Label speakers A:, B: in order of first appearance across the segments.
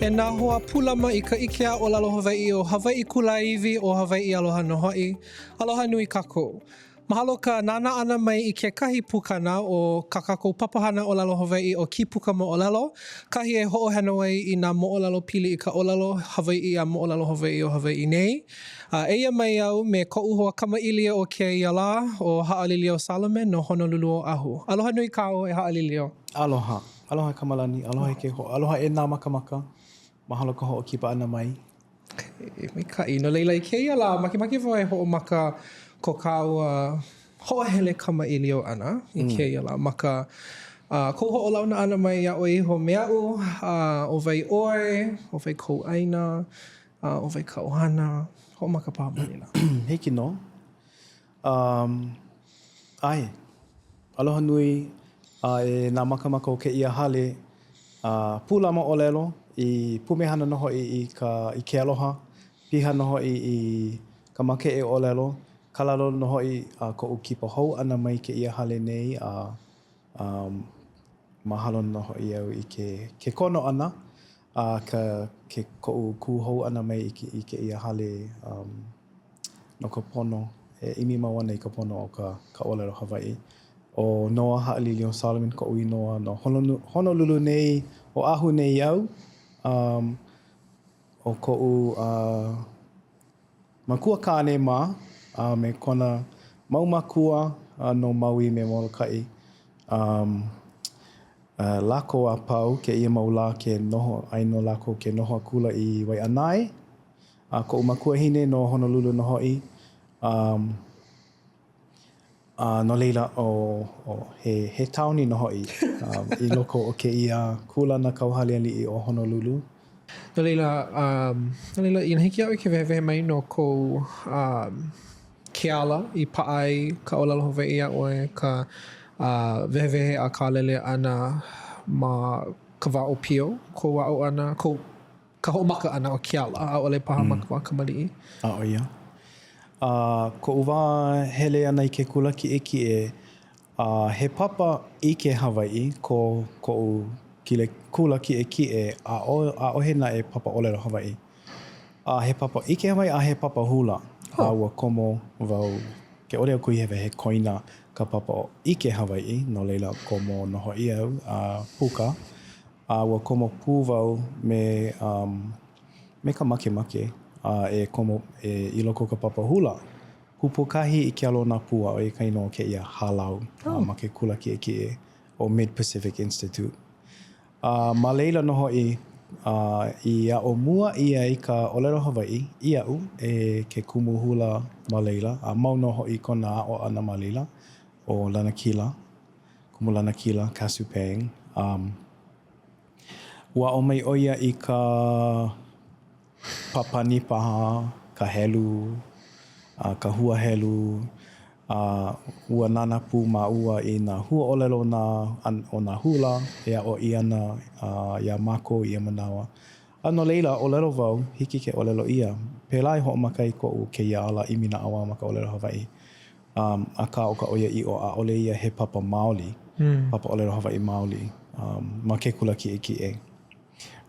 A: E nā hoa pūlama i ka ʻike aʻo ʻōlelo Hawaiʻi o Hawaiʻi Kulāiwi o Hawaiʻi Aloha nō hoʻi. Aloha nui kākou. Mahalo ka nānā ʻana mai i kekahi pukana o kā kākou papahana ʻōlelo Hawaiʻi ʻo Kīpuka Moʻolelo, kahi e hoʻoheno ai i nā moʻolelo pili i ka ʻōlelo Hawaiʻi a moʻolelo Hawaiʻi o Hawaiʻi nei. A eia mai au me koʻu hoa kamaʻilio o kēia lā, ʻo Haʻalilio Solomon no Honolulu, Oʻahu. Aloha nui kāua e Haʻalilio.
B: Aloha. Aloha Kamalani. Aloha e ke hoa. Aloha e nā makamaka. Mahalo ka hoʻokipa ʻana mai.
A: E maikaʻi. No laila, i kēia lā, makemake wau e hoʻomaka ko kāua hoʻohele kamaʻilio ʻana i mm. kēia lā ma ka uh, kou hoʻolauna ʻana mai iā ʻoe iho me aʻu, uh, ʻo wai ʻoe, ʻo wai kou ʻāina, uh, ʻo wai ka ʻohana, hoʻomaka paha ma laila.
B: Hiki nō. Um, ʻae. Aloha nui a e nā makamaka o kēia hale a pūlama ʻōlelo i pumehana nō hoʻi i ka i ke aloha, piha nō hoʻi i ka makeʻe ʻōlelo, kala loa nō hoʻi a koʻu kipa hou ʻana mai kēia hale nei a um, mahalo nō hoʻi au i ke ke kono ʻana a ka ke koʻu kū hou ʻana mai i, i kēia hale um, no ka pono, e ʻimi mau ana i ka pono o ka ka ʻōlelo Hawaiʻi. ʻO Noah Haʻalilio Solomon koʻu inoa no Honolulu nei, Oʻahu nei au. Um, ʻo koʻu uh, makua kāne mā a me kona mau mākua uh, no Maui me Molokaʻi. Um, uh, lākou a pau kēia mau lā ke noho, ai nō lākou ke noho akula i Waiʻanae. A koʻu makuahine no Honolulu nō hoʻi. Um, a no laila, ʻo, ʻo, he, he taoni nō hoʻi um, i loko o kēia kūlana kauhale aliʻi o Honolulu.
A: No laila, um, no laila, inā hiki iā ʻoe ke wehewehe mai no kou um, ke ala i paʻa ai ka ʻōlelo Hawaiʻi iā ʻoe, ka uh, wehewehe a kālele ʻana ma ka wā ʻōpio, kou aʻo ʻana, kou Ka hoʻomaka ʻana o ke ala, ʻaʻole paha ma ka wā kamaliʻi.
B: A ʻo ia. A koʻu wā hele ʻana i ke kula kiʻekiʻe, a he papa ʻike Hawaiʻi ko koʻu kile kula kiʻekiʻe, ʻaʻohe naʻe papa ʻōlelo Hawaiʻi. A he papa ʻike Hawaiʻi a he papa hula. A ua komo wau, ke ʻole au kuhihewa he koina ka papa ʻike Hawaiʻi, no laila komo nō hoʻi au a puka. A ua komo pū wau me, um, me ka makemake a e komo e, i loko o ka papa hula. Pupukahi i ke alo o nā pua, ʻo ia ka inoa o kēia hālau oh. ma ke kula kiʻekiʻe ʻo Mid-Pacific Institute. A ma laila nō hoʻi uh, i aʻo mua ʻia ai ka ʻōlelo Hawaiʻi iaʻu e ke kumu hula ma laila, a mau nō hoʻi kona aʻo ʻana ma laila, ʻo Lanakila. Kumu Lanakila Casupang, um, ua aʻo mai ʻo ia i ka papani paha, ka helu, a ka huahelu, a ua nānā pū māua i nā huaʻōlelo o nā, o nā hula e aʻo ʻia ana iā mākou i ia manawa. A no laila, ʻōlelo wau, hiki ke ʻōlelo ʻia, pēlā i hoʻomaka ai koʻu kēia ala ʻimi naʻauao ma ka ʻōlelo Hawaiʻi. Um, akā ʻo ka ʻoiaʻiʻo, ʻaʻole ia he papa maoli, mm. papa ʻōlelo Hawaiʻi maoli, um, ma ke kula kiʻekiʻe.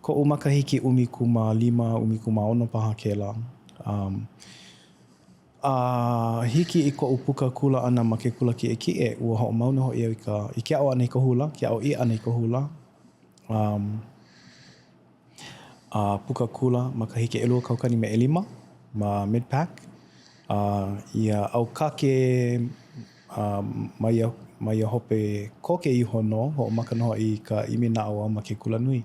B: Koʻu makahiki 15, 16 paha kēlā. Um, a hiki i koʻu puka kula ʻana ma ke kula kiʻekiʻe, ua hoʻomau nō hoʻi au i ka, i ke aʻo ʻana i ka hula, ke aʻo ʻia ʻana i ka hula. Um, a puka kula makahiki 2005 ma Mid-Pac. A ia ʻAukake a ma ia ma ia hope koke iho nō, hoʻomaka nō hoʻi i ka ʻimi naʻauao ma ke kulanui.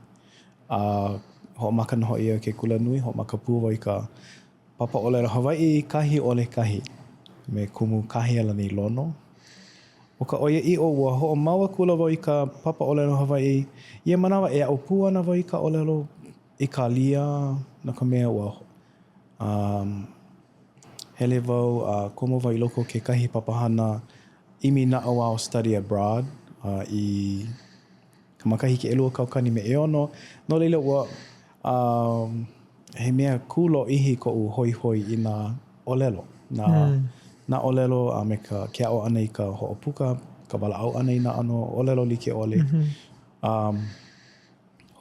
B: A hoʻomaka nō hoʻi au i ke kulanui, hoʻomaka pū wau i ka Papa ʻōlelo Hawaiʻi kahi ʻole kahi me Kumu Kahealani Lono. ʻO ka ʻoiaʻiʻo, ua hoʻomau akula wau i ka papa ʻōlelo Hawaiʻi. Ia manawa e aʻo pū ana wau i ka ʻōlelo ʻĪkālia, no ka mea, ua um, hele wau a komo wau i loko o kekahi papahana ʻimi naʻauao study abroad uh, i ka makahiki 2006. No laila, ua um, he mea kūlōʻihi koʻu hoihoi i nā ʻōlelo, nā, mm. nā ʻōlelo a me ka ke aʻo ʻana i ka hoʻopuka, ka walaʻau ʻana i nā ʻano ʻōlelo like ʻole. Mm -hmm. Um,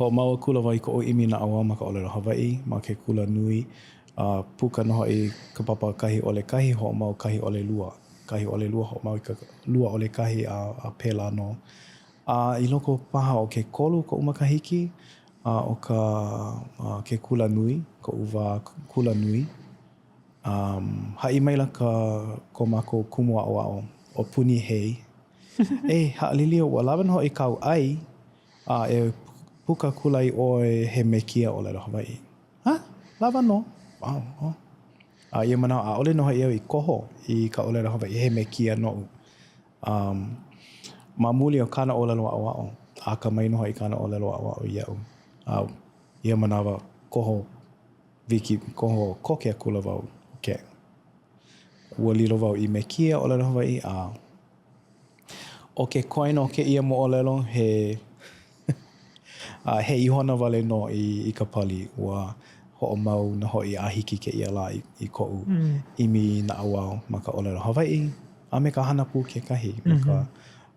B: Hoʻomau akula wau i koʻu ʻimi naʻauao ma ka ʻōlelo Hawaiʻi ma ke kula nui, a puka nō hoʻi ka papa kahi ʻole kahi, hoʻomau kahi ʻole lua, kahi ʻole lua, hoʻomau i ka lua ʻole kahi, a a pēlā nō. A i loko paha o ke kolu koʻu makahiki, a o ka a ke kula nui, koʻu wā kula nui, um, haʻi maila ka ko mākou kumu aʻoaʻo ʻo Punihei, E Haʻalilio, ua lawa nō hoʻi kāu ʻai, A e puka kula ai ʻoe he mēkia ʻōlelo Hawaiʻi. Huh? Lawa nō? Wow. Oh. A ia manawa, ʻaʻole nō hoʻi au i koho i ka ʻōlelo Hawaiʻi he mēkia noʻu. Um, ma muli o kāna ʻōlelo aʻoaʻo, akamai nō hoʻi kāna ʻōlelo aʻoaʻo iaʻu. A ia manawa, koho wiki, koho koke akula wau, okay. Ua lilo wau i mēkia ʻōlelo Hawaiʻi, a ʻO ke koena o kēia moʻolelo, he a he ihona wale nō i i ka pali, ua hoʻomau nō hoʻi a hiki kēia lā i, i koʻu ʻimi naʻauao ma ka ʻōlelo Hawaiʻi a me ka hana pū kekahi, me ka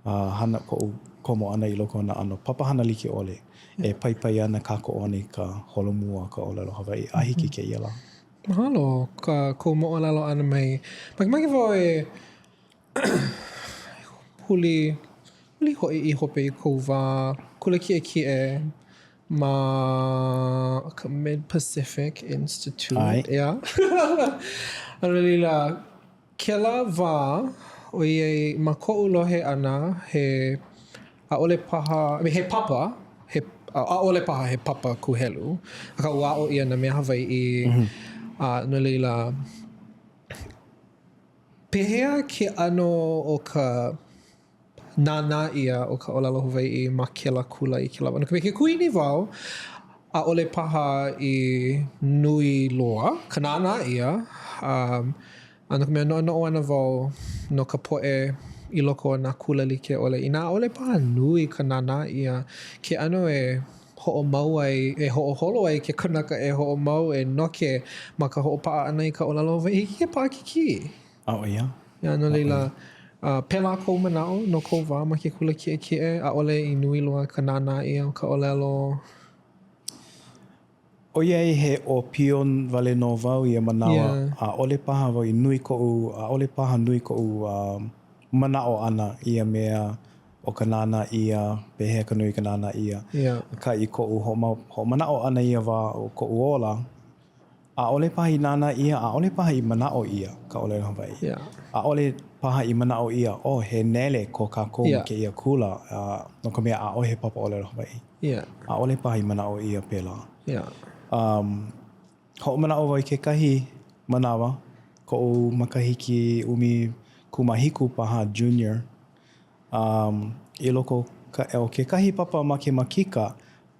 B: uh, hana koʻu komo ʻana i loko o nā ʻano papahana like ʻole e paipai ana kākoʻo ana i ka holomua o ka ʻōlelo Hawaiʻi a hiki kēia lā.
A: Mahalo ka kou moʻolelo ʻana mai. Makemake wau e Huli, huli hoʻi i hope i kou wā kula kiʻekiʻe ma ka Mid-Pacific Institute.
B: ʻAe.
A: ʻEā. A no laila, kēlā wā, ʻoiai ma koʻu lohe ʻana, he ʻaʻole paha, he papa, he, ʻaʻole paha he papa kūhelu, akā ua aʻo ʻia nā mea Hawaiʻi, a no laila, Pehea ke ʻano o ka nānā ʻia o ka ʻōlelo Hawaiʻi ma kēlā kula i kēlā wā? No ka mea, ke kuhi nei wau, ʻaʻole paha i nui loa ka nānā ʻia. Um, a no ka mea, noʻonoʻo ana wau no ka poʻe i loko o nā kula like ʻole. Inā ʻaʻole paha nui ka nānā ʻia, ke ʻano e hoʻomau ai, e hoʻoholo ai ke kanaka e hoʻomau, e noke ma ka hoʻopaʻa ʻana i ka ʻōlelo Hawaiʻi, hiki ke paʻakikī.
B: ʻAʻo ia.
A: Yeah, no laila, uh, pēlā kou manaʻo no kou wā ma ke kula kiʻekiʻe, ʻaʻole i nui loa ka nānā ʻia o ka ʻōlelo?
B: ʻOiai he ʻōpio wale nō wau ia manawa,
A: Yeah.
B: ʻaʻole paha wau i nui koʻu, ʻaʻole paha nui koʻu uh, manaʻo ʻana i ia mea ʻo ka nānā ʻia, pehea ka nui ka nānā ʻia.
A: Yeah.
B: Akā i koʻu hoʻomau, hoʻomanaʻo ʻana ia wā o koʻu ola, ʻaʻole paha i nānā ʻia, ʻaʻole paha i manaʻo ʻia ka ʻōlelo Hawaiʻi.
A: Yeah.
B: ʻAʻole paha i manaʻo ʻia, oh, he nele ko kākou
A: yeah.
B: ma kēia kula, uh, no ka mea, ʻaʻohe papa ʻōlelo Hawaiʻi.
A: Yeah.
B: ʻAʻole paha i manaʻo ʻia pēlā.
A: Yeah.
B: Um, hoʻomanaʻo wau i kekahi manawa, koʻu makahiki ʻumi kūmāhiku paha, junior, um, i loko ka, o kekahi papa makemakika,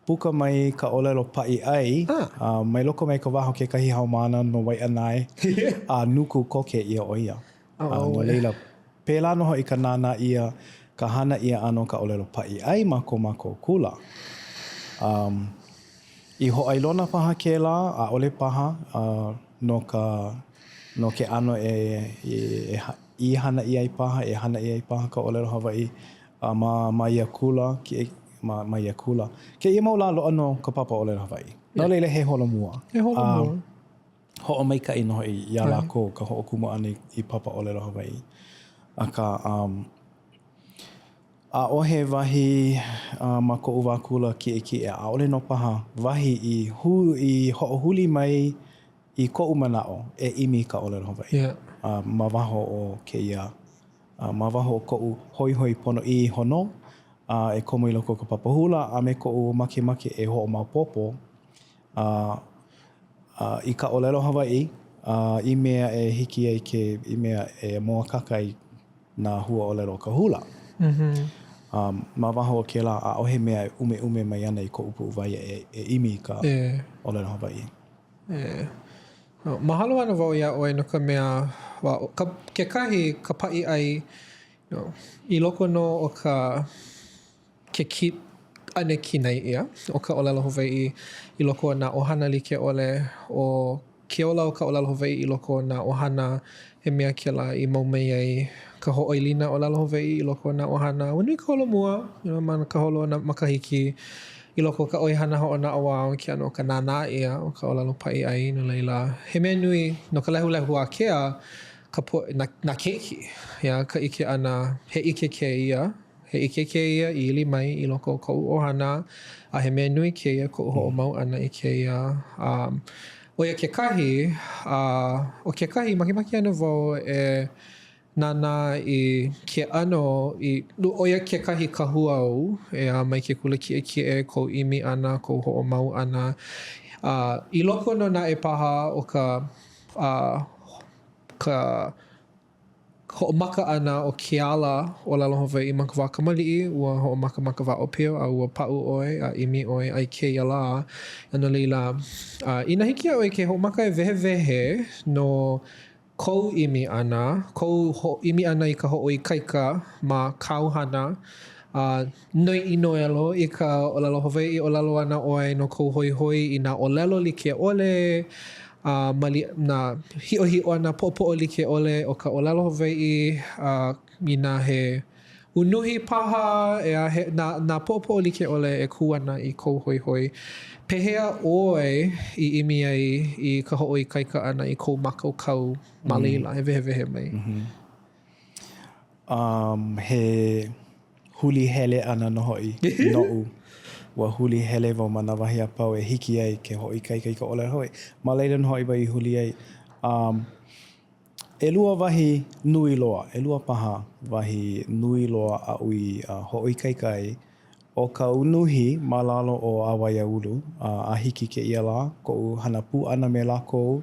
B: puka mai ka ʻōlelo paʻiʻai,
A: ah.
B: uh, mai loko mai ka waha o kekahi haumāna no Waiʻanae, a nuku koke ʻia ʻo ia.
A: Oh,
B: a no laila, pēlā nō hoʻi ka nānā ʻia, ka hana ʻia ʻana o ka ʻōlelo paʻiʻai ma ko mākou kula. Um, i hōʻailona paha kēlā, ʻaʻole paha, uh, no ka, no ke ʻano e, e, e, i hana ʻia ai paha, e hana ʻia ai paha ka ʻōlelo Hawaiʻi uh, ma, ma ia kula, ke, ma, ma ia kula. Kēia mau lā loaʻa nō ka papa ʻōlelo Hawaiʻi. No laila, he holomua.
A: He holomua.
B: Um, hoʻomaikaʻi nō hoʻi iā lākou ka hoʻokumu ʻana i, i papa ʻōlelo Hawaiʻi. Akā, um, ʻaʻohe wahi uh, ma koʻu wā kula kiʻekiʻe, ʻaʻole nō paha wahi i hū, i hoʻohuli mai i koʻu manaʻo e ʻimi i ka ʻōlelo Hawaiʻi.
A: Yeah.
B: Uh, ma waho o kēia, uh, ma waho o koʻu hoihoi ponoʻī iho nō, uh, e komo i loko o ka papa hula a me koʻu makemake e hoʻomaopopo uh, uh, i ka ʻōlelo Hawaiʻi, uh, i mea e hiki ai ke, i mea e mōakāka ai nā huaʻōlelo o ka hula.
A: Mm -hmm.
B: Um, ma waho o kēlā, ʻaʻohe mea e ʻumeʻume mai ana i koʻu puʻuwai e, e ʻimi i ka ʻōlelo Hawaiʻi.
A: E. Mahalo ana wau iā ʻoe no ka mea, well, ka, kekahi, ka paʻiʻai, you know, i loko nō o ka, ke ki, ʻane kinai ʻia o ka ʻōlelo Hawaiʻi i loko o nā ʻohana like ʻole, ʻo ke ola o ka ʻōlelo Hawaiʻi i loko o nā ʻohana, he mea kēlā i mau mai ai ka hoʻoilina ʻōlelo Hawaiʻi i loko o nā ʻohana. Ua nui ka holomua, you know, ma ka holo o nā makahiki. I loko o ka ʻoihana hoʻonaʻauao ke ʻano o ka nānā ʻia o ka ʻōlelo paʻiʻai, no laila, he mea nui no ka lehulehu ākea ka poʻe, nā, nā keiki, yeah, ka ʻike ʻana, he ʻike kēia, he ʻike kēia i ili mai i loko o koʻu ʻohana, a he mea nui kēia koʻu hoʻomau ʻana i kēia. Um, ʻo ia kekahi, a ʻo kekahi, makemake ana wau e Nānā i ke ʻano i, ʻo ia kekahi kahua ou, ʻeā, mai ke kula kiʻekiʻe, kou ʻimi ʻana, kou hoʻomau ʻana. A i loko nō naʻe paha o ka, a, ka hoʻomaka ʻana o ke ala ʻōlelo Hawaiʻi ma ka wā kamaliʻi, ua hoʻomaka ma ka wā ʻōpio a ua paʻu ʻoe a ʻimi ʻoe a i kēia lā. A no laila, a inā hiki iā ʻoe ke hoʻomaka e wehewehe no kou ʻimi ʻana, kou ʻimi ʻana i ka hoʻoikaika ma kāu hana, a noiʻi noelo i ka ʻōlelo Hawaiʻi, ʻōlelo ana ʻoe no kou hoihoi i nā ʻōlelo like ʻole, a ma nā hiʻohiʻona poʻopoʻo like ʻole o ka ʻōlelo Hawaiʻi, a inā he unuhi paha, ʻeā, he, nā, nā poʻopoʻo like ʻole e kū ana i kou hoihoi. Pehea ʻoe i ʻimi ai i ka hoʻoikaika ʻana i kou mākaukau ma laila? E wehewehe mai.
B: Mm -hmm. Um, he huli hele ʻana nō hoʻi noʻu. Ua huli hele wau ma nā wahi a pau e hiki ai ke hoʻoikaika i ka ʻōlelo Hawaiʻi. Ma laila nō hoʻi wau i huli ai. Um, ʻElua wahi nui loa, ʻelua paha wahi nui loa aʻu i hoʻoikaika ai, ʻo ka unuhi ma lalo o Awaiaulu, a hiki kēia lā, koʻu hana pū ʻana me lākou,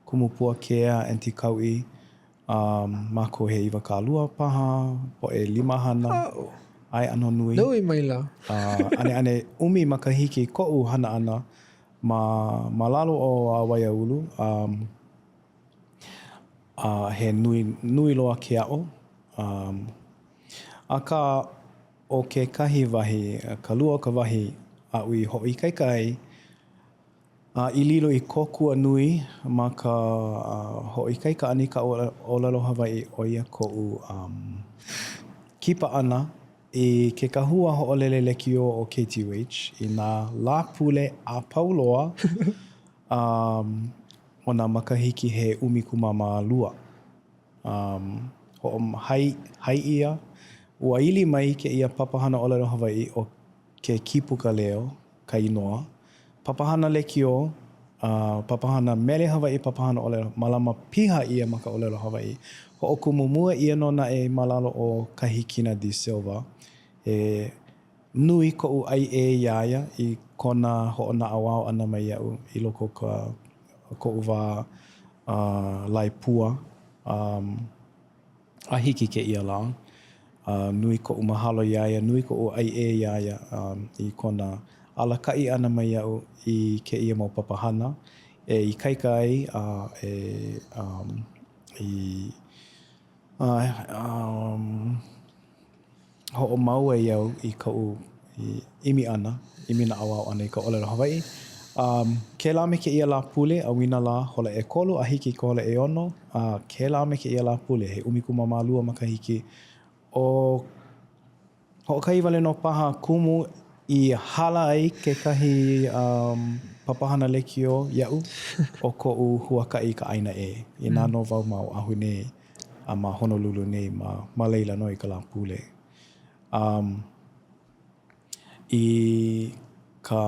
B: Kumu Pua Kea, Aunty Kauʻi, a mākou he 20 paha, poʻe limahana, ʻae ʻano nui.
A: Nui maila.
B: A ʻaneʻane ʻumi makahiki koʻu hana ʻana ma ma lalo o Awaiaulu, a A he nui, nui loa ke aʻo. Um, akā, ʻo kekahi wahi, ka lua o ka wahi aʻu i hoʻoikaika ai, a i lilo i kōkua nui ma ka hoʻoikaika ʻana i ka ʻōlelo Hawaiʻi, ʻo ia koʻu um, kipa ʻana i ke kahua hoʻolele lekiō o KTUH i nā Lāpule a pau loa. Um, o nā makahiki he ʻumikumamālua. Um, hoʻohai, hai ʻia, ua ili mai kēia papahana ʻōlelo Hawaiʻi ʻo ke Kīpuka Leo ka inoa, papahana lekiō, uh, papahana mele Hawaiʻi, papahana ʻōlelo, mālama piha ʻia ma ka ʻōlelo Hawaiʻi. Hoʻokumu mua ʻia nō naʻe ma lalo o Kahikina de Silva. E Nui koʻu ʻaiʻē iā ia i kona hoʻonaʻauao ʻana mai iaʻu i loko o ka koʻu wā laepua a hiki i kēia lā. Nui koʻu mahalo iā ia, nui koʻu ʻaiʻē iā ia i kona alakaʻi ʻana mai iaʻu i kēia mau papahana e ikaika ai a e i hoʻomau ai au i kaʻu ʻimi ʻana, ʻimi naʻauao ʻana i ka ʻōlelo Hawaiʻi. Um, kēlā me kēia Lāpule, ʻauinalā, hola ʻekolu a hiki i ka hola ʻeono, a kēlā me kēia Lāpule, he ʻumikumamālua makahiki, ʻo hoʻokahi wale nō paha kumu i hala ai kekahi um, papahana lekiō iaʻu, ʻo koʻu huakaʻi i ka ʻāina ʻē. Inā nō wau ma Oʻahu nei, a ma Honolulu nei, ma, ma laila nō i ka Lāpule. Um, i ka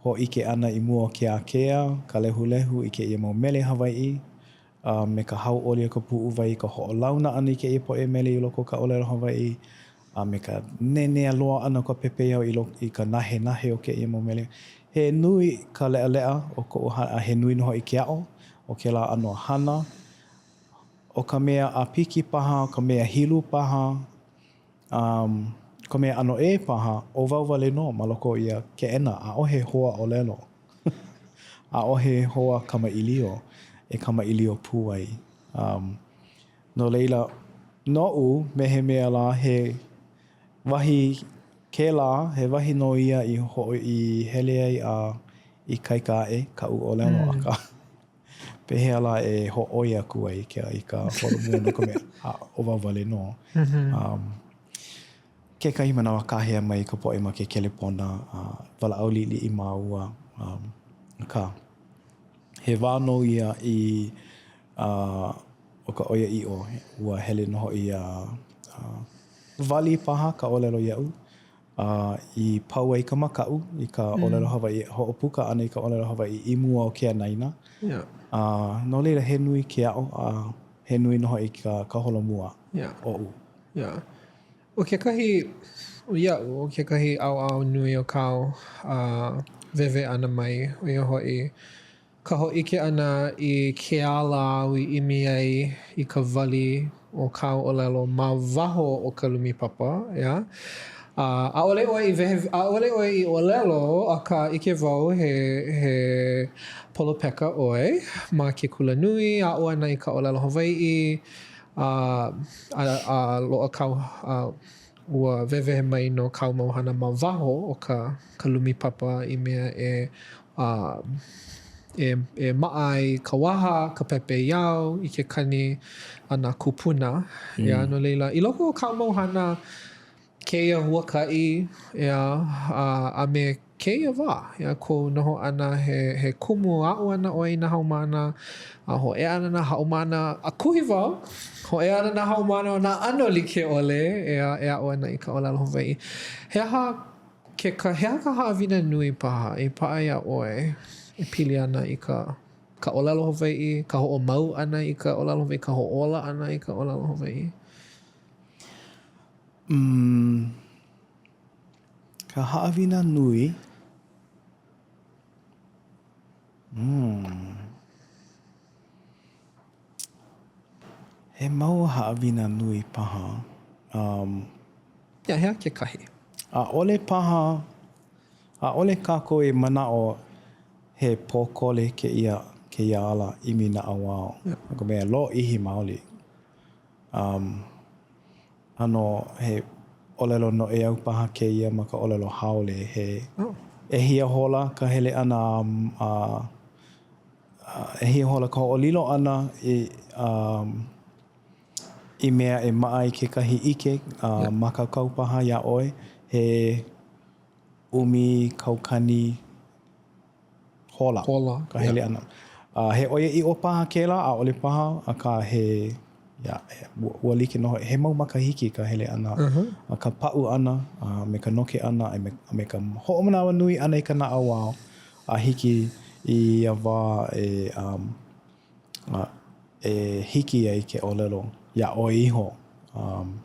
B: hōʻike ʻana i mua o ke ākea, ka lehulehu i kēia mau mele Hawaiʻi, a me ka hauʻoli o ka puʻuwai i ka hoʻolauna ʻana i kēia poʻe mele i loko o ka ʻōlelo Hawaiʻi, a me ka nenea loa ʻana o ka pepeiao i loko i ka nahenahe o kēia mau mele. He nui ka leʻaleʻa o koʻu hana, a he nui nō hoʻi ke aʻo o kēlā ʻano hana. ʻO ka mea ʻāpiki paha, ka mea hilu paha, um, ka mea ʻano ʻē paha, ʻo wau wale nō ma loko o ia keʻena, ʻaʻohe hoa ʻōlelo. ʻAʻohe hoa kamaʻilio e kamaʻilio pū ai. Um, no laila, noʻu, me he mea lā, he wahi kēlā, he wahi nō ia i hoʻo, i hele ai a ikaika aʻe kaʻu ʻōlelo, mm. akā, pehea lā e hōʻoi aku ai i ka holomua no ka mea, a ʻo wau wale nō. Mm -hmm. um, Kekahi manawa kāhea mai ka poʻe ma ke kelepona a walaʻau liʻiliʻi māua, um, akā, he wā nō ia i uh, ʻo ka ʻoiaʻiʻo, ua hele nō hoʻi a uh, wali paha ka ʻōlelo iaʻu, a i pau ai ka makaʻu i ka mm. ʻōlelo Hawaiʻi, hoʻopuka ʻana i ka ʻōlelo Hawaiʻi i mua o ke anaina.
A: Yeah.
B: A no laila, he nui ke aʻo, a he nui nō hoʻi ka, ka holomua
A: yeah.
B: oʻu.
A: Yeah. ʻO kekahi, iaʻu, ʻo kekahi ʻaoʻao nui o kāu uh, wehewehe ʻana mai, ʻo ia hoʻi, ka hōʻike ʻana i ke ala āu i ʻimi ai i ka wali o kāu ʻōlelo ma waho o ka lumi papa, ʻeā? A ʻaʻole ʻoe i wehe, ʻaʻole ʻoe i ʻōlelo, akā ʻike wau he, he polopeka ʻoe ma ke kulanui, aʻo ana i ka ʻōlelo Hawaiʻi, A, a, a loaʻa kāu, a ua wehewehe mai no kāu mau hana ma waho o ka, ka lumi papa i mea e, a, e, e maʻa ai ka waha, ka pepeiao i ke kani a nā kūpuna. Mm. ʻEā, no laila, i loko o kāu mau hana, kēia huakaʻi, ʻeā, a, a me kēia wā, ʻeā, kou noho ʻana he, he kumu aʻo ana ʻoe i nā haumāna, a hōʻea ana nā haumāna, a kuhi wau, hōʻea ana nā haumāna o nā ʻano like ʻole, ʻeā, e aʻo ana i ka ʻōlelo Hawaiʻi. He aha ke ka, he aha ka haʻawina nui paha i paʻa iā ʻoe e pili ana i ka, ka ʻōlelo Hawaiʻi, ka hoʻomau ʻana i ka ʻōlelo Hawaiʻi, ka hoʻōla ʻana i ka ʻōlelo Hawaiʻi?
B: Mm, ka haʻawina nui. Mm. He mau haʻawina nui paha. Um,
A: yeah, he aha kekahi?
B: ʻAʻole paha, ʻaʻole kākou e manaʻo he pōkole kēia, kēia ala ʻimi naʻauao.
A: Yeah.
B: No ka mea, lōʻihi maoli. Um, ʻano he ʻōlelo noʻeau paha kēia ma ka ʻōlelo haole, he
A: oh.
B: ʻehia hola ka hele ʻana a ʻehia hola ka hoʻolilo ʻana i um, i mea e maʻa ai kekahi ʻike a
A: yeah.
B: mākaukau paha iā ʻoe, he 10,000 hola.
A: Hola.
B: Ka hele ʻana. A he ʻoiaʻiʻo paha kēlā, ʻaʻole paha, akā he, yeah, ua like nō hoʻi. He mau makahiki ka hele ʻana,
A: uh -huh.
B: a ka paʻu ʻana, a me ka noke ʻana, a me, a me ka hoʻomanawanui ʻana i ka naʻauao, a hiki i ia wā e, um, a, e hiki ai ke ʻōlelo iā ʻoe iho. Um,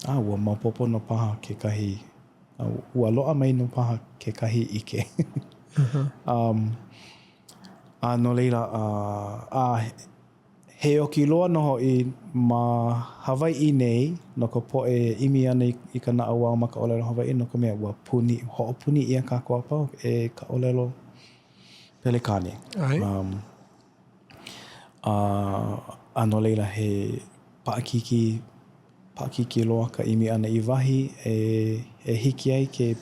B: A ua maopopo nō paha kekahi, a ua loaʻa mai nō paha kekahi ʻike. um, a no laila, uh, a he oki loa nō hoʻi ma Hawaiʻi nei no ka poʻe e ʻimi ana i, i ka naʻauao ma ka ʻōlelo Hawaiʻi no ka mea, ua puni, hoʻopuni ʻia kākou a pau e ka ʻōlelo Pelekane.
A: Um,
B: a, a no laila, he paʻakikī Paʻakikī loa ka ʻimi ʻana i wahi e e hiki ai ke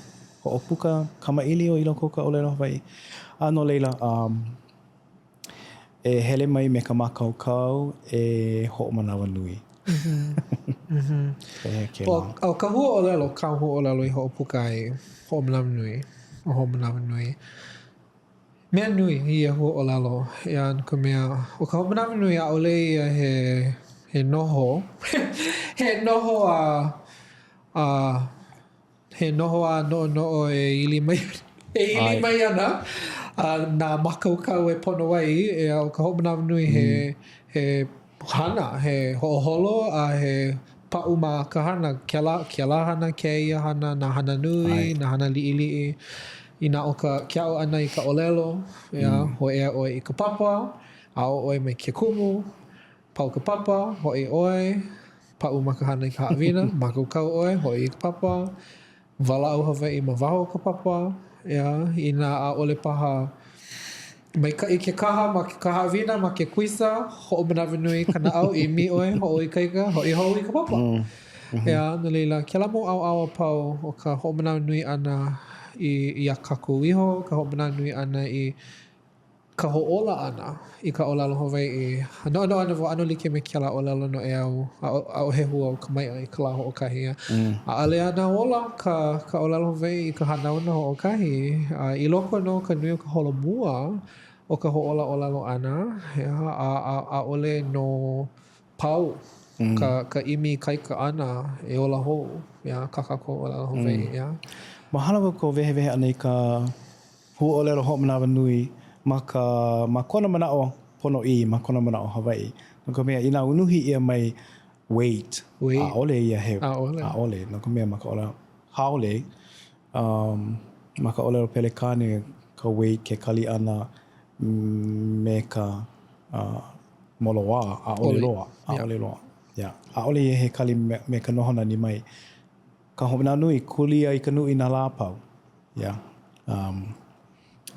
B: hoʻopuka kamaʻilio i loko o ka ʻōlelo Hawaiʻi. A no laila, um, e hele mai me ka mākaukau e hoʻomanawanui. Pehea kēlā?
A: ʻO ka huaʻōlelo, kāu huaʻōlelo i hoʻopuka ai, hoʻomanawanui, ʻo hoʻomanawanui. Mea nui ia huaʻōlelo, ʻeā, no ka mea, ʻo ka hoʻomanawanui ʻaʻole ia he, he noho, he noho a, a, he noho a noʻonoʻo e ili mai, e ili mai ana a nā mākaukau e pono ai, ʻeā, ʻo ka hoʻomanawanui he, he hana, he hoʻoholo a he paʻu ma ka hana, kēlā, kēlā hana, kēia hana, nā hana nui, nā hana liʻiliʻi. Inā ʻo ka, ke aʻo ʻana i ka ʻōlelo, ʻeā, hōʻea ʻoe i ka papa, aʻo ʻoe me ke kumu, pau ka papa, hoʻi ʻoe, paʻu ma ka hana i ka haʻawina, mākaukau ʻoe, hoʻi i ka papa, Walaʻau Hawaiʻi ma waho o ka papa, ʻeā, inā ʻaʻole paha maikaʻi ke kaha ma ka haʻawina ma ke kuisa, hoʻomanawanui ka naʻau, ʻimi ʻoe, hoʻoikaika, hoʻi hou i ka papa. ʻEā, no laila, kēlā mau ʻaoʻao a pau o ka hoʻomanawanui ʻana i, iā kākou iho, ka hoʻomanawanui ʻana i. ka hoʻōla ʻana i ka ʻōlelo Hawaiʻi. Noʻonoʻo ana wau ʻano like me kēlā ʻōlelo noʻeau, ʻaʻohe hua o ka maiʻa i ka lā hoʻokahi. ʻAʻole ana ola ka ka ʻōlelo Hawaiʻi i ka hanauna hoʻokahi. A i loko nō o ka nui o ka holomua o ka hoʻōla ʻōlelo ʻana, a ʻaʻole nō pau ka ka ʻimi ikaika ʻana e ola hou iā kā kākou ʻōlelo Hawaiʻi.
B: Mahalo no kou wehewehe ʻana i ka huaʻōlelo hoʻomanawanui ma ka ma kona manaʻo ponoʻī, ma kona manaʻo Hawaiʻi. No ka mea, inā unuhi ʻia mai wait, wait. ʻaʻole ia he ʻaʻole. ʻaʻole. No ka mea, ma ka ʻōlelo haole, um, ma ka ʻōlelo Pelekane, ka wait, ke kali ʻana me ka uh, moloā, ʻaʻole loa, ʻaʻole loa. Yeah. ʻAʻole ia he kali me, me ka noho nani mai. Ka hoʻomanawanui, kūlia i ka nuʻu i nā lā a pau. Yeah. Um,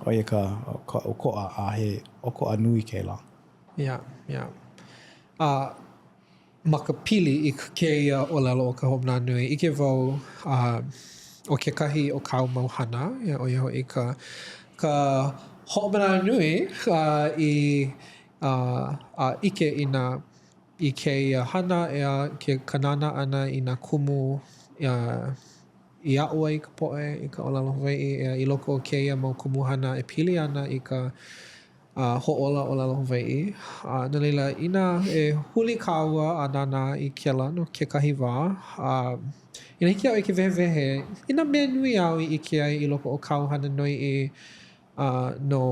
B: ʻo ia ka, ka ʻokoʻa, a he ʻokoʻa nui kēlā.
A: Yeah, yeah. A ma ka pili i kēia ʻōlelo o ka hoʻomanawanui, ʻike wau uh, ʻo kekahi o kāu mau hana, yeah, ʻo ia hoʻi ka, ka hoʻomanawanui uh, i uh, a ʻike i nā i kēia hana, ʻeā, ke ka nānā ʻana i nā kumu uh, i aʻo ai ka poʻe i ka ʻōlelo Hawaiʻi, ʻeā, i loko o kēia mau kumuhana e pili ana i ka uh, hoʻōla ʻōlelo Hawaiʻi. A no laila, inā e huli kāua a nānā i kēlā no kekahi wā, a inā hiki iā ʻoe ke wehewehe i nā mea nui āu i ʻike ai i loko o kāu hana noiʻi uh, no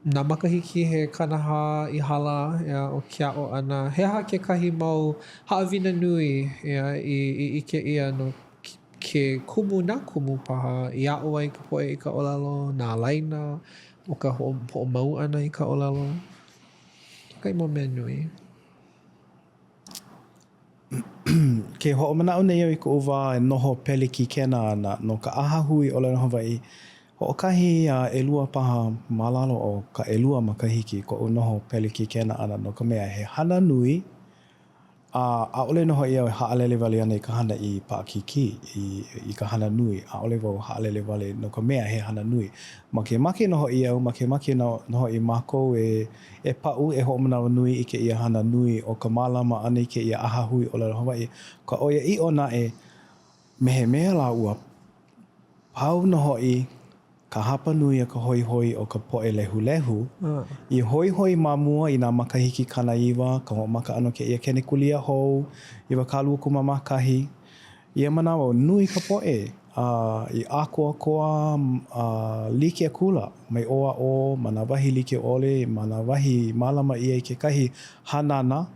A: nā makahiki he 40 i hala, ʻeā, o ke aʻo ʻana, he aha kekahi mau haʻawina nui, ʻeā, i i ʻike ʻia no ke kumu, nā kumu paha i aʻo ai ka poʻe i ka ʻōlelo, nā ālaina o ka hoʻomau ʻana i ka ʻōlelo, kekahi mau mea nui.
B: Ke hoʻomanaʻo nei au i koʻu wā e noho pelekikena ana no ka ʻAhahui ʻŌlelo Hawaiʻi, hoʻokahi a ʻelua paha ma lalo o ka ʻelua makahiki koʻu noho pelekikena ʻana no ka mea he hana nui a ʻaʻole nō hoʻi au e haʻalele wale ana i ka hana i paʻakikī, i, i ka hana nui. ʻAʻole wau haʻalele wale no ka mea he hana nui. Makemake nō hoʻi au, makemake nō hoʻi mākou e E paʻu, e hoʻomanawanui i kēia hana nui ʻo ka mālama ʻana i kēia ʻahahui ʻōlelo Hawaiʻi. Ka ʻoiaʻiʻo naʻe, me he mea lā ua pau nō hoʻi ka hapa nui o ka hoihoi o ka poʻe lehulehu i hoihoi ma mua i nā makahiki 90, ka hoʻomaka ʻana o kēia kenekulia hou, 21. Ia manawa, nui ka poʻe a i ʻākoakoa a like akula mai ʻō a ʻō ma nā wahi like ʻole, ma nā wahi i mālama ʻia i kekahi hanana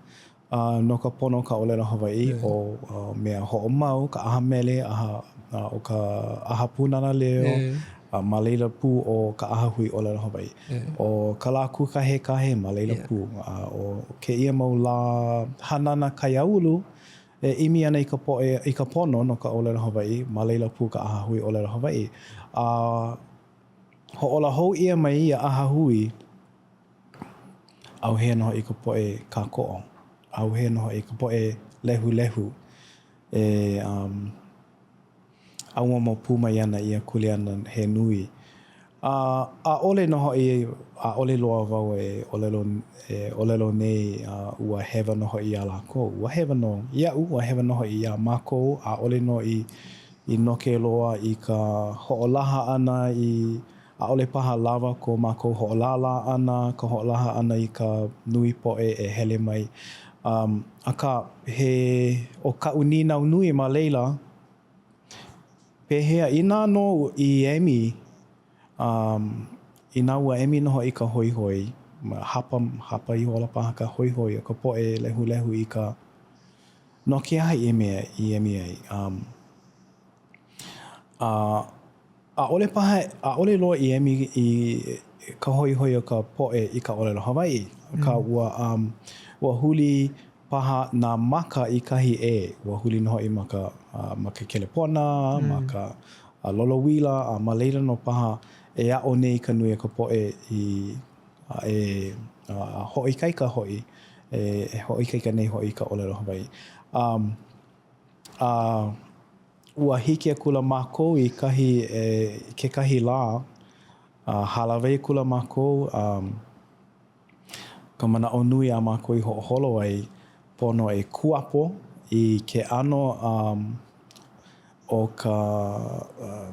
B: no ka pono o ka ʻōlelo Hawaiʻi, ʻo mea hoʻomau, ka ʻaha mele, ʻaha, ʻo ka ʻaha Pūnana Leo, a ma laila pū ʻo ka ʻAhahui ʻŌlelo Hawaiʻi. ʻO ka lā kūkahekahe, ma laila pū. A ʻo kēia mau lā hanana kaiāulu, E ʻimi ana i ka poʻe i ka pono no ka ʻōlelo Hawaiʻi, ma laila pū ka ʻAhahui ʻŌlelo Hawaiʻi. A hoʻōla hou ʻia mai ia ʻahahui, ʻauhea nō hoʻi ka poʻe kākoʻo, ʻauhea nō hoʻi ka poʻe lehulehu e um, ʻauamo pū mai ana ia kuleana he nui. A ʻaʻole nō hoʻi, ʻaʻole loa wau e ʻōlelo, e ʻōlelo nei ua hewa nō hoʻi iā lākou. Ua hewa nō iaʻu, ua hewa nō hoʻi iā mākou, ʻaʻole nō i, i noke loa i ka hoʻolaha ʻana i, ʻaʻole paha lawa ko mākou hoʻolālā ʻana, ka hoʻolaha ʻana i ka nui poʻe e hele mai. Um, akā, he, ʻo kaʻu nīnau nui ma laila, Pehea, inā nō i emi, um, inā ua emi nō hoʻi ka hoihoi, hapa, hapa ihola paha ka hoihoi o ka poʻe lehulehu i ka, no ke aha i emi, i emi ai? Um, a, ʻaʻole paha, ʻaʻole loa i emi i ka hoihoi o ka poʻe i ka ʻōlelo Hawaiʻi, akā ua, um, ua huli paha nā maka i kahi ʻē, ua huli nō hoʻi ma ka ma ke kelepona, ma ka lolouila, a ma laila nō paha e aʻo nei ka nui o ka poʻe i a e hoʻoikaika hoʻi, e hoʻoikaika nei hoʻi i ka ʻōlelo Hawaiʻi. Um, a ua hiki akula mākou i kahi, e, kekahi lā, a hālāwai akula mākou, um. Ka manaʻo nui a mākou i hoʻoholo ai, pono e kuapo i ke ʻano um, o ka uh,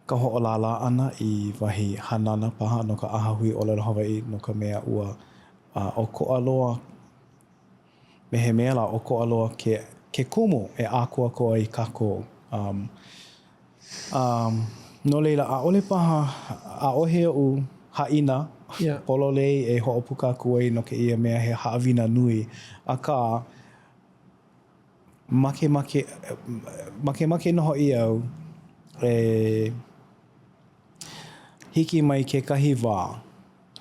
B: ka hoʻolālā ʻana i wahi hanana paha no ka ʻAhahui ʻŌlelo Hawaiʻi no ka mea ua uh, ʻokoʻa loa me he mea lā ʻokoʻa loa ke, ke kumu e ʻākoakoa ai kākou. Um, um, no laila, ʻaʻole paha, ʻaʻohe oʻu haʻina yeah. pololei e hoʻopuka aku ai no kēia mea he haʻawina nui, akā, makemake, makemake nō hoʻi au e hiki mai kekahi wā,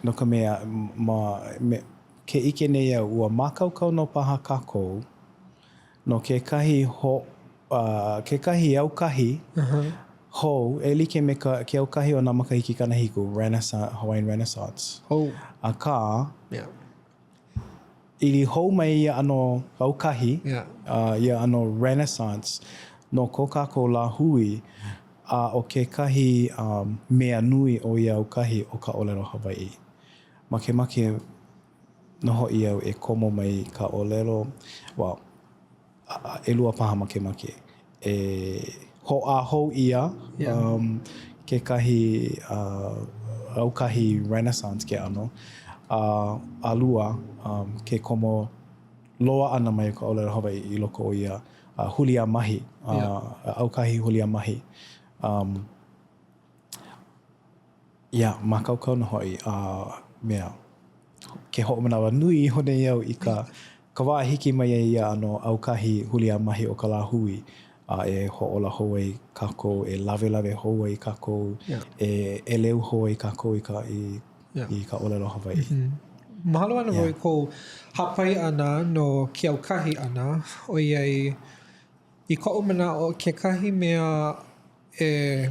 B: no ka mea, ma, me, ke ʻike nei au, ua mākaukau nō paha kākou no kekahi ho, uh, kekahi aukahi uh -huh. hou e like me ka, ke aukahi o nā makahiki 70, Renaissance, Hawaiian Renaissance.
A: Hou.
B: Akā,
A: yeah.
B: ili hou mai ia ʻano aukahi,
A: yeah.
B: uh, ia ʻano Renaissance no ko kākou lāhui, a ʻo kekahi um, mea nui o ia aukahi ʻo ka ʻōlelo Hawaiʻi. Makemake nō hoʻi au e komo mai ka ʻōlelo, well, ʻelua paha makemake, e hoʻā hou ʻia um, kekahi uh, aukahi Renaissance ke ʻano, a ʻalua, um, ke komo loa ʻana mai o ka ʻōlelo Hawaiʻi i loko o ia uh, huliāmahi, uh, yeah. aukahi huliāmahi. Um, yeah, mākaukau nō hoʻi a uh, mea, ke hoʻomanawanui iho nei au i ka, ka wā e hiki mai ai ia ʻano aukahi huliāmahi o ka lāhui, a e hoʻōla hou ai kākou, e lawelawe hou ai kākou,
A: yeah.
B: e ʻeleu hou ai kākou i ka, i,
A: yeah.
B: i ka ʻōlelo Hawaiʻi.
A: Mm -hmm. Mahalo ana
B: yeah.
A: wau i kou hāpai ʻana no ke aukahi ʻana, ʻoiai i koʻu manaʻo kekahi mea e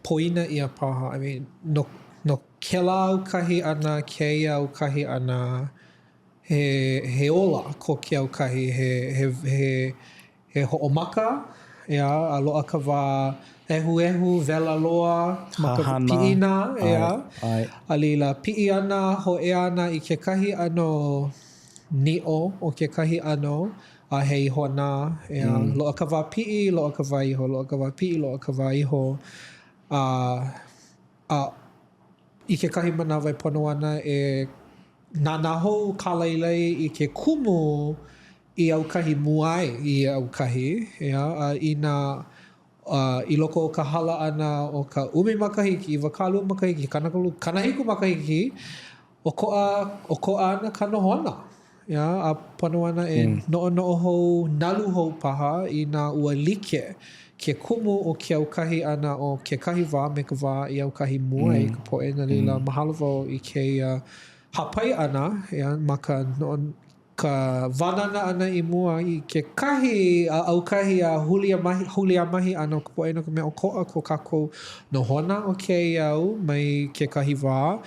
A: poina ʻia paha, I mean, no, no kēlā aukahi ʻana, kēia aukahi ʻana, he, he ola ko ke aukahi, he, he, he, he hoʻomaka, ʻeā, a loaʻa ka wā ʻehuehu, wela loa ma ka
B: Hahana,
A: piʻina, ʻeā.
B: ʻae, ʻae.
A: A laila, piʻi ana, hōʻea ana i kekahi ʻano niʻo o kekahi ʻano, a he ihona, ʻeā.
B: Mm.
A: Loaʻa ka wā piʻi, loaʻa ka wā iho, loaʻa ka wā piʻi, loaʻa ka wā iho. A, a i kekahi manawa e pono ana e nānā hou, kālailai i ke kumu i aukahi mua ai i ia aukahi, ʻeā, a inā uh, i loko o ka hala ʻana o ka ʻumi makahiki, 20 makahiki, 30, 70 makahiki, ʻokoʻa, ʻokoʻa ana ka nohona, ʻeā, a pono ana e
B: Mm.
A: noʻonoʻo hou, nalu hou paha inā ua like ke kumu o ke aukahi ʻana o kekahi wā me ka wā i aukahi mua ai
B: Mm.
A: ka poʻe. No laila,
B: Mm.
A: mahalo wau i kēia hāpai ʻana, ʻeā, ma ka noʻo ka wānana ʻana i mua i kekahi aukahi a huliamahi, huliāmahi ʻana o ka poʻe no ka mea ʻokoʻa ko kākou nohona o kēia au mai kekahi wā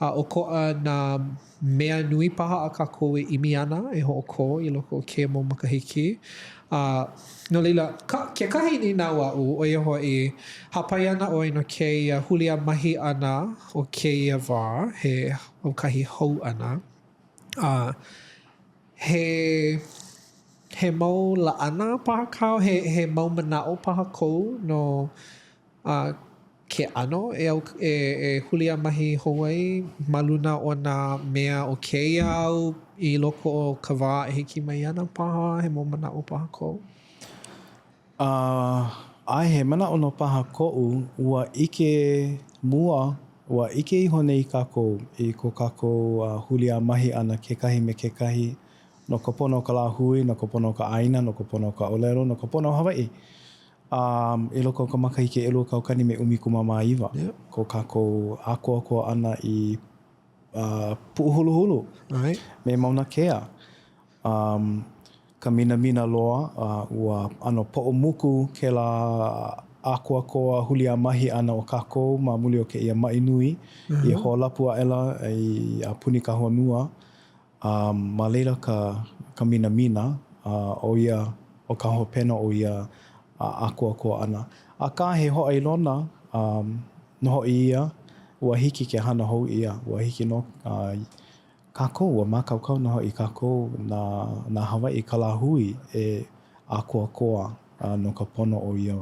A: a ʻokoʻa nā mea nui paha a kākou e ʻimi ana e hoʻokō i loko o kēia mau makahiki. A no laila, ka, kekahi nīnau aʻu, ʻo ia hoʻi, hāpai ana ʻoe no kēia huliāmahi ʻana o kēia wā, he aukahi hou ʻana. A he, he mau laʻana paha kāu, he, he mau manaʻo paha kou no uh, ke ʻano e, au, e, e huliāmahi hou ai ma luna o nā mea o kēia au i loko o ka wā e hiki mai ana paha, he mau manaʻo paha kou?
B: A, ʻae, he manaʻo nō paha koʻu, ua ʻike mua, ua ʻike iho nei kākou i ko kākou huliāmahi ʻana kekahi me kekahi no ka pono o ka lāhui, no ka pono o ka ʻāina, no ka pono o ka ʻōlelo, no ka pono o Hawaiʻi. A, i loko o ka makahiki 2019, ko kākou ʻākoakoa ʻana i Puʻuhuluhulu me Mauna Kea. Um, ka minamina loa, uh, ua ʻano poʻomuku kēlā ʻākoakoa huliāmahi ʻana o kākou ma muli o kēia maʻi nui mm -hmm. i hōlapu aʻela i a puni ka honua. Um, ma laila ka, ka minamina, uh, ʻo ia, ʻo ka hopena o ia ʻākoakoa ʻana. Akā, he hōʻailona um, nō hoʻi ia. Ua hiki ke hana hou ʻia, ua hiki nō kākou, ua mākaukau nō hoʻi kākou nā, nā Hawaiʻi ka lāhui e ʻākoakoa no ka pono o ia,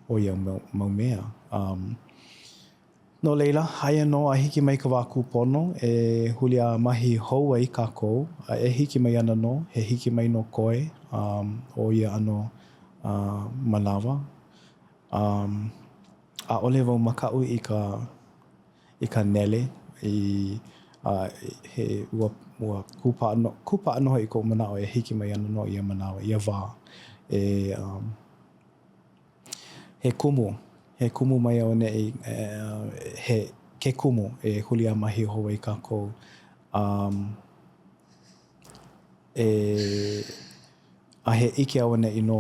B: o ia mau, mau mea. Um, no laila, aia nō a hiki mai ka wā kūpono e huliāmahi hou ai kākou, a e hiki mai ana nō, he hiki mai nō koe um, o ia ʻano uh, manawa. Um, ʻaʻole wau makaʻu i ka i ka nele i a he ua ua kūpaʻa nō kūpaʻa nō hoʻi koʻu manaʻo e hiki mai ana nō ia manawa ia wā e um, he kumu he kumu mai auaneʻi he ke kumu e huliāmahi hou ai kākou um, e a he ʻike auaneʻi nō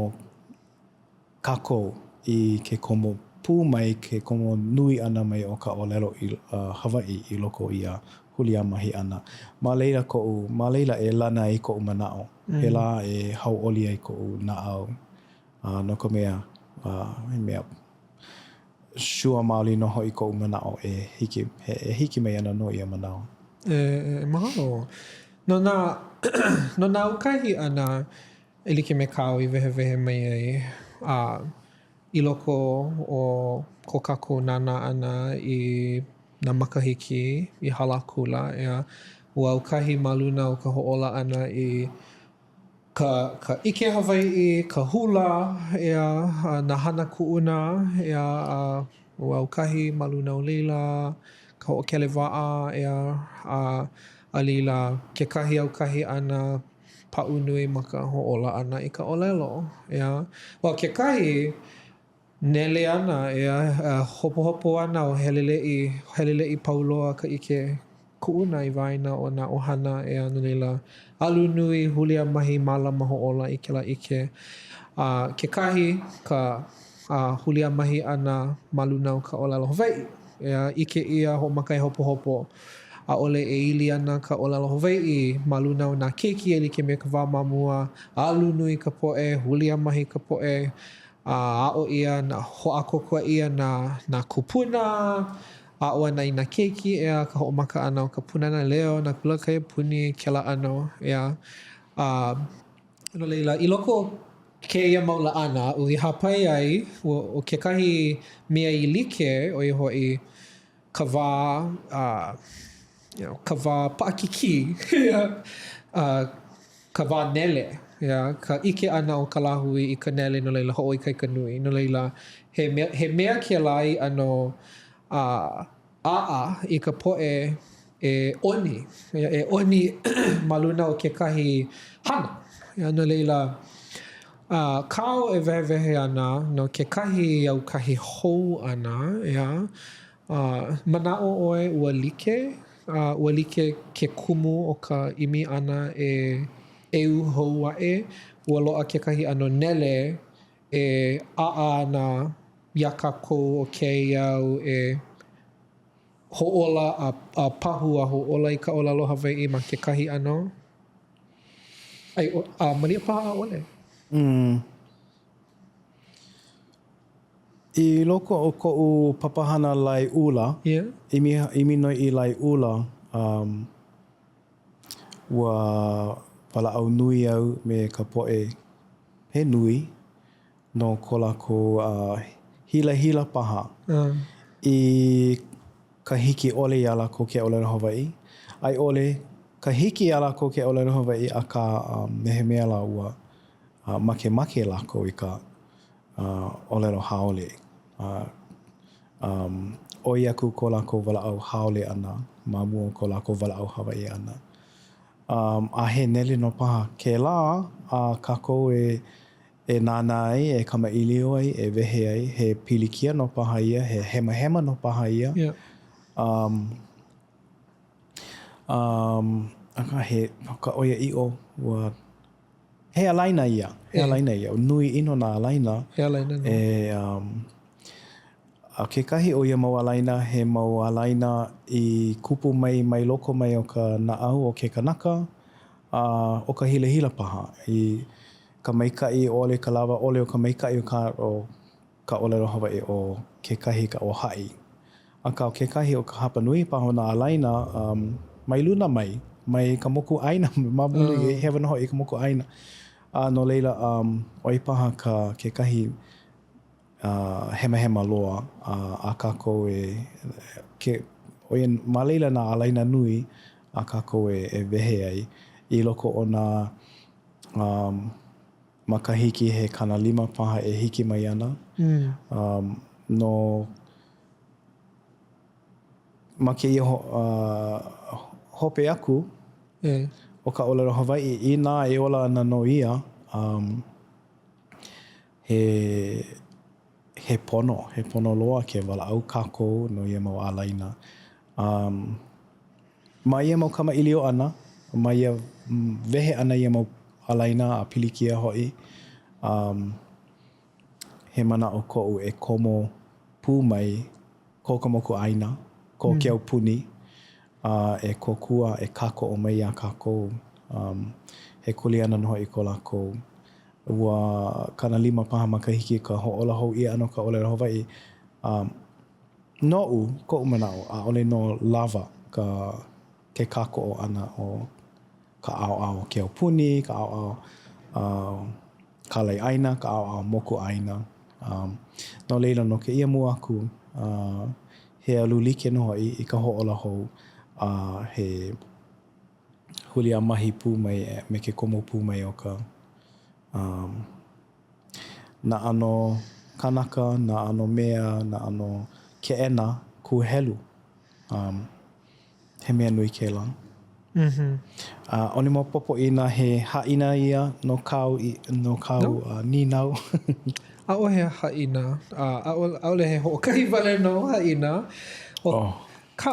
B: kākou i ke komo pū mai, ke komo nui ʻana mai o ka ʻōlelo Hawaiʻi i loko o ia huliāmahi ʻana. Ma laila koʻu, ma laila e lana ai koʻu manaʻo, pēlā e hauʻoli ai koʻu naʻau, no ka mea, he mea sure maoli nō hoʻi koʻu manaʻo e hiki, e hiki mai ana nō ia manawa.
A: E, mahalo. No nā, no nā aukahi ʻana, E like me kāu i wehewehe mai ai, a i loko o ko kākou nānā ʻana i nā makahiki i hala akula, ʻeā, ua aukahi ma luna o ka hoʻōla ʻana i ka ka ʻike Hawaiʻi, ka hula, ʻeā, a nā hana kuʻuna, ʻeā, a ua aukahi ma luna o laila, ka hoʻokele waʻa, ʻeā, a a laila kekahi aukahi ʻana paʻu nui ma ka hoʻōla ʻana i ka ʻōlelo, ʻeā. Well, kekahi, nele ana, ʻeā, hopohopo ana o heleleʻi, heleleʻi pau loa ka ʻike kuʻuna i waena o nā ʻohana, ʻeā, no laila, alu nui, huliāmahi, mālama hoʻōla i kēlā ʻike. A kekahi, ka a huliāmahi ʻana ma luna o ka ʻōlelo Hawaiʻi. ʻEā, ʻike ʻia, hoʻomaka e hopohopo. ʻAʻole e ili ana ka ʻōlelo Hawaiʻi ma luna o nā keiki e like me ka wā ma mua. Alu nui ka poʻe, huliāmahi ka poʻe, a aʻo ʻia, nā, hoʻākoakoa ʻia nā, nā kūpuna, aʻo ana i nā keiki, ʻeā, ka hoʻomaka ʻana o ka Pūnana Leo, nā kula kaiapuni, kēlā ʻano, ʻeā. A, no laila, i loko o kēia mau laʻana aʻu i hāpai ai, ua, ʻo kekahi mea i like, ʻo ia hoʻi ka wā, uh, you know, ka wā paʻakikī, uh, ka wā nele, yeah, ka ʻike ʻana o ka lāhui i ka nele, no laila hoʻoikaika nui. No laila, he mea, he mea kēlā i ʻano uh, ʻaʻa i ka poʻe e ʻoni, e ʻoni ma luna o kekahi hana. No laila, kāu e wehewehe ana no kekahi aukahi hou ʻana, ʻeā, manaʻo ʻoe ua like, ua like ke kumu o ka ʻimi ʻana e ʻeu hou aʻe, ua loaʻa kekahi ʻano nele e ʻaʻa ana iā kākou o kēia au e hoʻōla a, a pahu a hoʻōla i ka ʻōlelo Hawaiʻi ma kekahi ʻano? Ai, a malia paha ʻaʻole.
B: Mm. I loko o koʻu papahana laeʻula,
A: yeah.
B: ʻimi, ʻimi noiʻi laeʻula, um, ua walaʻau nui au me ka poʻe he nui no ko lākou hilahila paha i ka hiki ʻole iā lākou ke ʻōlelo Hawaiʻi, a i ʻole ka hiki iā lākou ke ʻōlelo Hawaiʻi, akā me he mea lā ua makemake lākou i ka ʻōlelo haole. ʻOi aku ko lākou walaʻau haole ʻana ma mua o ko lākou walaʻau Hawaiʻi ʻana. Um, a he nele nō paha kēlā a kākou e, e nānā ai, e kamaʻilio ai, e wehe ai, he pilikia nō paha ia, he hemahema nō paha ia.
A: Yeah.
B: Um, um, akā he, ʻo ka ʻoiaʻiʻo, ua, he ālaina ia, he ālaina ia, nui ʻino nā ālaina.
A: He ālaina nō.
B: E, um, A kekahi o ia mau ālaina, he mau ālaina i kupu mai mai loko mai o ka naʻau o ke kanaka, a ʻo ka hilahila paha, i ka maikaʻi ʻole, ka lawa ʻole o ka maikaʻi o ka o ka ʻōlelo Hawaiʻi o kekahi ka o haʻi. Akā, ʻo kekahi o ka hapanui paha o nā ālaina, um, mai luna mai, mai ka mokuʻāina, ma muli, oh. hewa nō hoʻi i ka mokuʻāina. A no laila, um, ʻo ia paha ka kekahi uh, hemahema loa a, a kākou e, ke, ʻo ia, ma laila nā ālaina nui a kākou e, e wehe ai i loko o nā um, makahiki he 50 paha e hiki mai ana. Mm. Um, no ma kēia ho, uh, hope aku
A: yeah.
B: o ka ʻōlelo Hawaiʻi, inā e ola ana nō ia, um, he, he pono, he pono loa ke walaʻau kākou no ia mau ālaina. Um, ma ia mau kamaʻilio ʻana, ma ia wehe ʻana ia mau ālaina a pilikia hoʻi, um, he manaʻo koʻu e komo pū mai ko ka mokuʻāina, ko ke aupuni, a e kōkua, e kākoʻo mai iā kākou. Um, he kuleana nō hoʻi ko lākou. Ua 50 paha makahiki ka hoʻōla hou ʻia ʻana o ka ʻōlelo Hawaiʻi. Um, noʻu, koʻu manaʻo, ʻaʻole nō lawa ka, ke kākoʻo ʻana o ka ʻaoʻao o ke aupuni, ka ʻaoʻao uh, kālaiʻāina, ka ʻaoʻao mokuʻāina. Um, no laila, no kēia mua aku, uh, he alu like nō hoʻi i ka hoʻōla hou, a uh, he huliāmahi pū mai me ke komo pū mai o ka um, nā ʻano kānaka, nā ʻano mea, nā ʻano keʻena kūhelu. Um, he mea nui kēlā.
A: Mm -hmm.
B: ʻAʻole maopopo inā he haʻina ia no kāu, no kāu no. uh, nīnau.
A: ʻAʻohe haʻina. Uh, ʻaʻole he hoʻokahi wale nō haʻina. ʻO oh. Ka,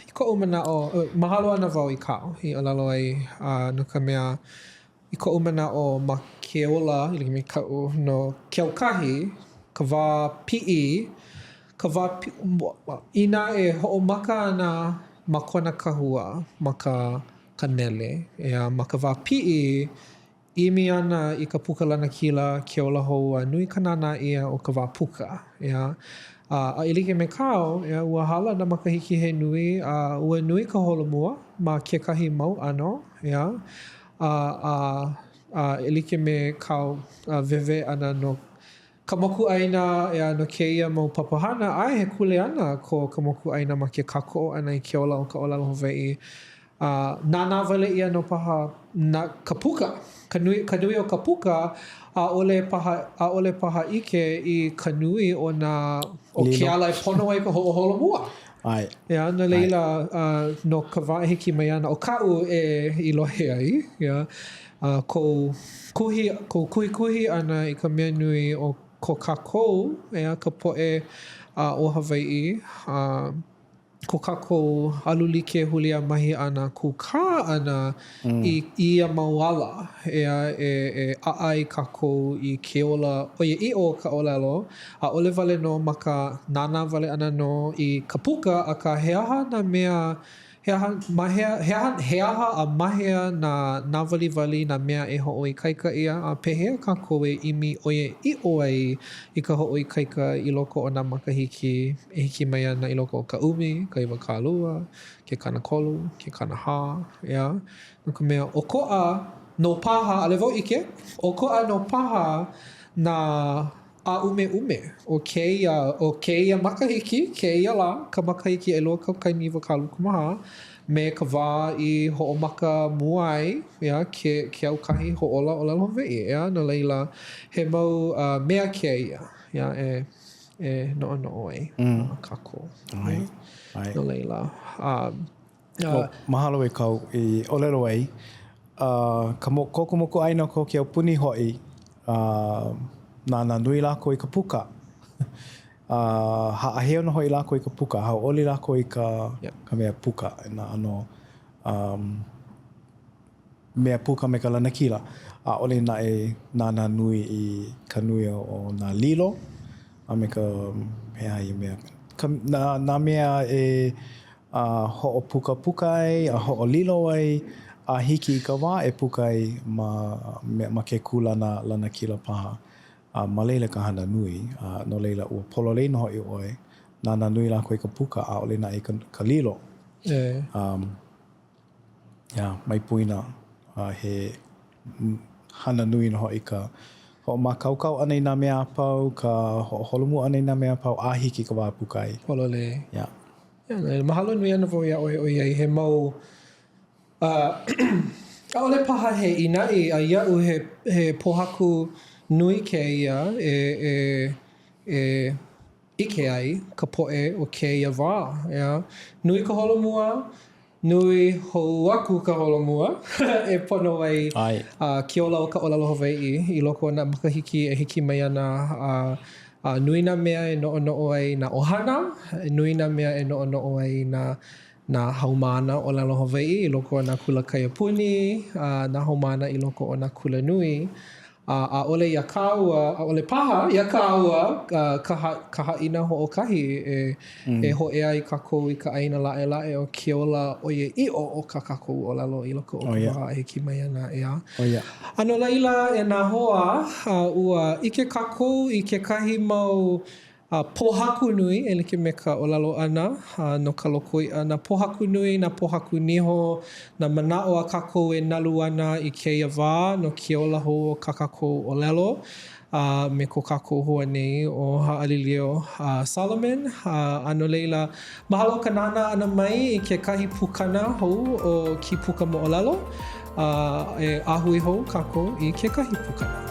A: I koʻu manaʻo, mahalo ana wau i kāu i ʻōlelo ai, uh, no ka mea, i koʻu manaʻo ma ke ola, e like me kaʻu, no ke aukahi, ka wā piʻi, ka wā piʻi, inā e hoʻomaka ana ma kona kahua, ma ka, ka nele, ʻeā, ma ka wā piʻi, ʻImi ana i ka puka lanakila, ke ola hou a nui ka nānā ʻia o ka wā puka, ʻeā. A, a e like me kāu, ʻeā, ua hala nā makahiki he nui, a ua nui ka holomua ma kekahi mau ʻano, ʻeā. A, a, a e like me kāu wehewehe ʻana no ka mokuʻāina, ʻeā, no kēia mau papahana, ʻae, he kuleana ko ka mokuʻāina ma ke kākoʻo ʻana i ke ola o ka ʻōlelo Hawaiʻi. A nānā wale ʻia nō paha na ka puka, ka nui, ka nui o ka puka, ʻaʻole paha, ʻaʻole paha ʻike i ka nui o nā, o ke ala e pono ai ka hoʻoholomua.
B: ʻAe.
A: ʻEā, no laila, uh, no ka wā e hiki mai ana, ʻo kaʻu e i lohe ai, ʻeā, uh, kou kuhi, kou kuhikuhi ʻana i ka mea nui o ko kākou, ʻeā, ka poʻe uh, o Hawaiʻi, uh, ko kākou alu like huliāmahi ʻana, kūkā ʻana i ia mau ala, ʻeā, e, e ʻaʻa ai kākou i ke ola ʻoiaʻiʻo o ka ʻōlelo, ʻaʻole wale nō ma ka nānā wale ʻana nō i ka puka, akā he aha nā mea He aha, ma hea, he aha, he aha a ma hea nā nāwaliwali, nā mea e hoʻoikaika ʻia, a pehea kākou e ʻimi ʻoiaʻiʻo ai i ka hoʻoikaika i loko o nā makahiki e hiki mai ana i loko o ka ʻumi, ka 20, ke 30, ke 40, ʻeā? No ka mea, ʻokoʻa nō paha, ʻaʻole wau ʻike, ʻokoʻa nō paha nā ʻāʻumeʻume o kēia, o kēia makahiki, kēia lā, ka makahiki 2024, me ka wā i hoʻomaka mua ai, ʻeā, ke, ke aukahi hoʻōla ʻōlelo Hawaiʻi, ʻeā, no laila, he mau uh, mea kēia, ʻeā, e, e noʻonoʻo ai mm. kākou.
B: ʻAe. ʻAe.
A: No laila, um,
B: Uh, mahalo i kāu i ʻōlelo ai. Uh, ka mo, ko ka mokuʻāina ko ke aupuni hoʻi, uh, nānā nui lākou i ka puka. Uh, haʻaheo nō hoʻi lākou i ka puka, hauʻoli lākou i ka,
A: yeah.
B: ka mea puka, nā ʻano um, mea puka me ka lanakila. ʻAʻole naʻe nānā nui i ka nui o nā lilo a me ka, he aha ia mea, ka, nā, nā mea e a hoʻopukapuka ai a hoʻolilo ai a hiki i ka wā e puka ai ma, ma ke kūlana lanakila paha. A ma laila ka hana nui, a no laila, ua pololei nō hoʻi ʻoe. Nānā nui lākou i ka puka, ʻaʻole naʻe i ka, ka lilo.
A: ʻEa.
B: Um, yeah, mai poina, uh, he hana nui nō hoʻi ka hoʻomākaukau ʻana i nā mea a pau, ka hoʻoholomua ʻana i nā mea a pau, a hiki i ka wā e puka ai.
A: Pololei.
B: Yeah.
A: Yeah, no laila, mahalo nui ana wau iā ʻoe ʻoiai he mau uh, ʻaʻole paha he ʻīnaʻi, a iaʻu he, he pōhaku nui kēia e, e, e ʻike ai ka poʻe o kēia wā, ʻeā. Nui ka holomua, nui hou aku ka holomua e pono ai ke ola o ka ʻōlelo Hawaiʻi i loko o nā makahiki e hiki mai ana. A nui nā mea e noʻonoʻo ai nā ʻohana, nui nā mea e noʻonoʻo ai nā nā haumāna ʻōlelo Hawaiʻi i loko o nā kula kaiapuni, a nā haumāna i loko o nā kulanui. A ʻaʻole iā kāua, ʻaʻole paha iā kāua ka ka haʻina hoʻokahi e e hōʻea ai kākou i ka ʻāina laʻelaʻe o ke ola ʻoiaʻiʻo o kā kākou ʻōlelo i loko o ka wā e hiki mai ana, ʻeā. A no laila, e nā hoa, ua ʻike kākou i kekahi mau A pōhaku nui, e like me ka ʻōlelo ʻana no ka loko iʻa, nā pōhaku nui, nā pōhaku niho, nā manaʻo a kākou e nalu ana i kēia wā no ke ola hou o kā kākou ʻōlelo a me ko kākou hoa nei ʻo Haʻalilio Solomon. A no laila, mahalo ka nānā ʻana mai i kekahi pukana hou o Kīpuka Moʻolelo, a e ʻāhui hou kākou i kekahi pukana.